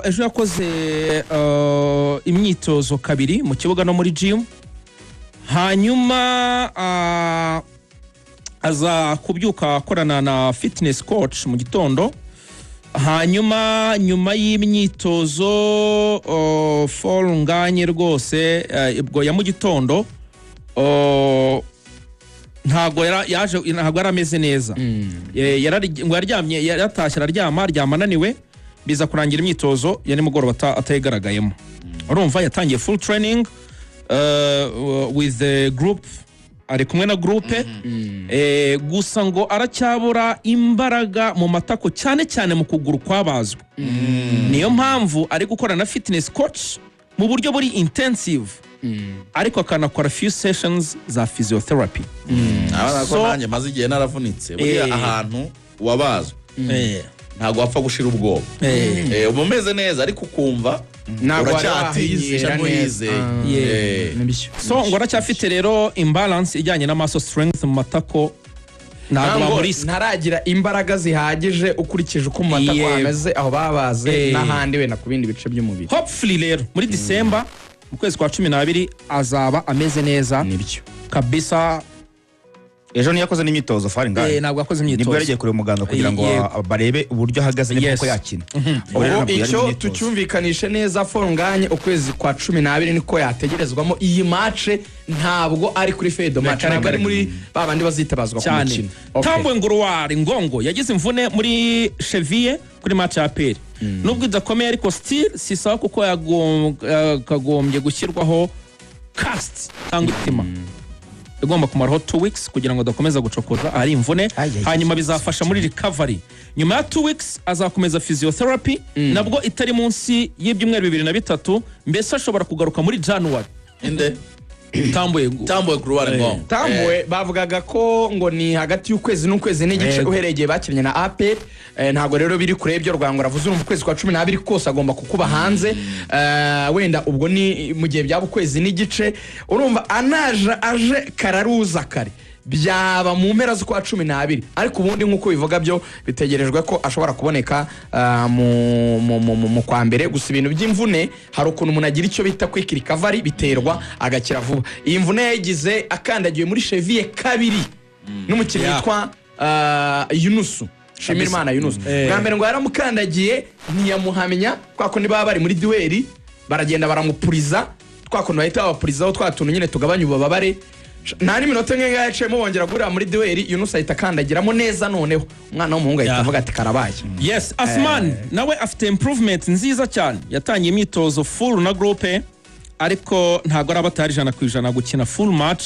ejo yakoze imyitozo kabiri mu kibuga no muri gym, hanyuma aza kubyuka akorana na fitness coach mu gitondo. Hanyuma nyuma y'imyitozo, Fall Ngagne rwose, ubwo ya mu gitondo, ntabwo yaje, ntabwo yari ameze neza. Ngo yaryamye, yaratashye araryama, aryama ananiwe, biza kurangira imyitozo ya nimugoroba atayigaragayemo. Urumva yatangiye full training with the group, ari kumwe na groupe. Gusa ngo aracyabura imbaraga mu matako, cyane cyane mu kuguru kwabazwe. Niyo mpamvu ari gukora na fitness coach mu buryo buri intensive, ariko akanakora few sessions za physiotherapy. Urabona ko nanjye maze igihe naravunitse buriya, ahantu wabazwe ntabwo wapfa gushira ubwoba. Uba umeze neza ariko ukumva Ntabwo wari uracyatinyisha, wahizera ntuyizeye. neza. Nibyo. So ngo aracyafite rero imbalance ijyanye na muscle strength mu matako, ntabwo Ntabwo bamurisika. ntaragira imbaraga zihagije ukurikije uko mu matako hameze aho babaze n'ahandi wenda ku bindi bice by'umubiri. Hopefully rero muri December, mu kwezi kwa 12, azaba ameze neza Nibyo. kabisa. Ejo ntiyakoze n'imyitozo Fall Ngagne? Ntabwo yakoze Nibwo imyitozo. yari agiye kureba umuganga kugira ngo barebe uburyo ahagaze niba koko yakina. Ubwo rero Ubu ntabwo yari mu icyo myitozo. tucyumvikanishe neza, Fall Ngagne ukwezi kwa 12 niko yategerezwamo. Iyi match ntabwo ari kuri fedo match, ntabwo ari muri ba bandi bazitabazwa ku mukino. Okay. Tambwe Gloire Ngongo yagize imvune muri cheville kuri match ya APR. Nubwo idakomeye ariko still si sawa, kuko yakagombye gushyirwaho cast cyangwa itima igomba kumaraho 2 weeks kugira ngo adakomeza gucokoza ahari imvune. Ay, ay, ay. Hanyuma bizafasha muri recovery. Nyuma ya 2 weeks azakomeza physiotherapy, nabwo itari munsi y'ibyumweru 2 na 3, mbese ashobora kugaruka muri January. Inde? Tambuye. Tambuwe Gloire Ngongo. Tambuwe bavugaga ko ngo ni hagati y'ukwezi n'ukwezi n'igice uhereye igihe bakinnye na APR. Ntabwo rero biri kure y'ibyo Rwango ravuze. Urumva ukwezi kwa 12 kose agomba kukuba hanze. Wenda ubwo ni mu gihe byaba ukwezi n'igice, urumva anaje aje kararuza kare byaba mu mpera z'ukwa 12, ariko ubundi nk'uko bivuga byo bitegerejwe ko ashobora kuboneka mu kwa mbere. Gusa ibintu by'imvune hari ukuntu umuntu agira icyo bita quick recovery, biterwa agakira vuba. Iyi mvune yayigize akandagiwe muri cheville kabiri n'umukinnyi witwa Yunusu Shimirimana Yunusu. Bwa mbere ngo yaramukandagiye ntiyamuhamya, kwa kundi baba bari muri duel, baragenda baramupuriza, twa kuntu bahita babapurizaho twa tuntu nyine tugabanya ububabare. Nta n'iminota imwe ngaho yaciyemo bongera guhurira muri duel, Yunusu ahita akandagiramo neza, noneho umwana w'umuhungu ahita avuga ati karabaye. Yes, Asman nawe afite improvement nziza cyane. Yatangiye imyitozo full na groupe, ariko ntabwo araba atari 100% gukina full match,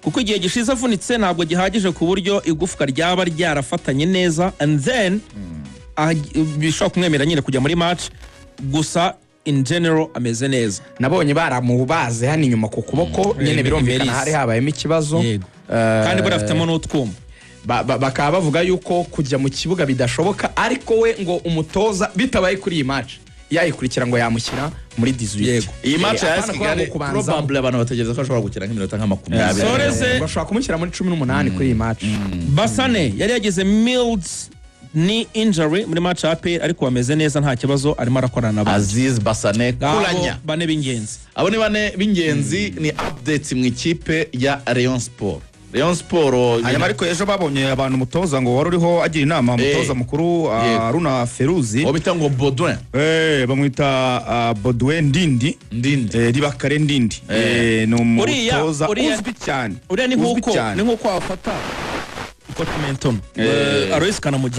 kuko igihe gishize avunitse ntabwo gihagije ku buryo igufwa ryaba ryarafatanye neza and then bishobora kumwemerera nyine kujya muri match. Gusa in general ameze neza. Nabonye baramubaze hano inyuma ku kuboko nyine, birumvikana Meris. hari habayemo ikibazo. Kandi buriya afitemo n'utwuma. Bakaba bavuga yuko kujya mu kibuga bidashoboka, ariko we ngo umutoza bitabaye kuri iyi match yayikurikira ngo yamushyira muri 18. Iyi match ya Apana AS kuvuga ngo Kigali, kubanzamo. probably abantu bategereza ko ashobora gukina nk'iminota nka 20. Soreze. Bashobora kumushyira muri 18 kuri iyi match. Basane yari yagize mild knee injury muri match ya APR, ariko bameze neza, nta kibazo, arimo arakorana n'abandi. Aziz Basane. Ngabo Kuranya. bane b'ingenzi. Abo ni bane b'ingenzi, ni updates mu ikipe ya Rayon Sport. Rayon Sport. Hanyuma ariko ejo babonye abantu, umutoza ngo wari uriho agira inama, umutoza mukuru, Haruna Feruzi. Uwo bita ngo Baudouin. Bamwita Baudouin Ndindi. Ndindi. Ribakare Ndindi. Ni umutoza uzwi cyane. Uriya ni Uzwi nk'uko cyane. ni nk'uko wafata coach Menton, Aloys Kanamugire.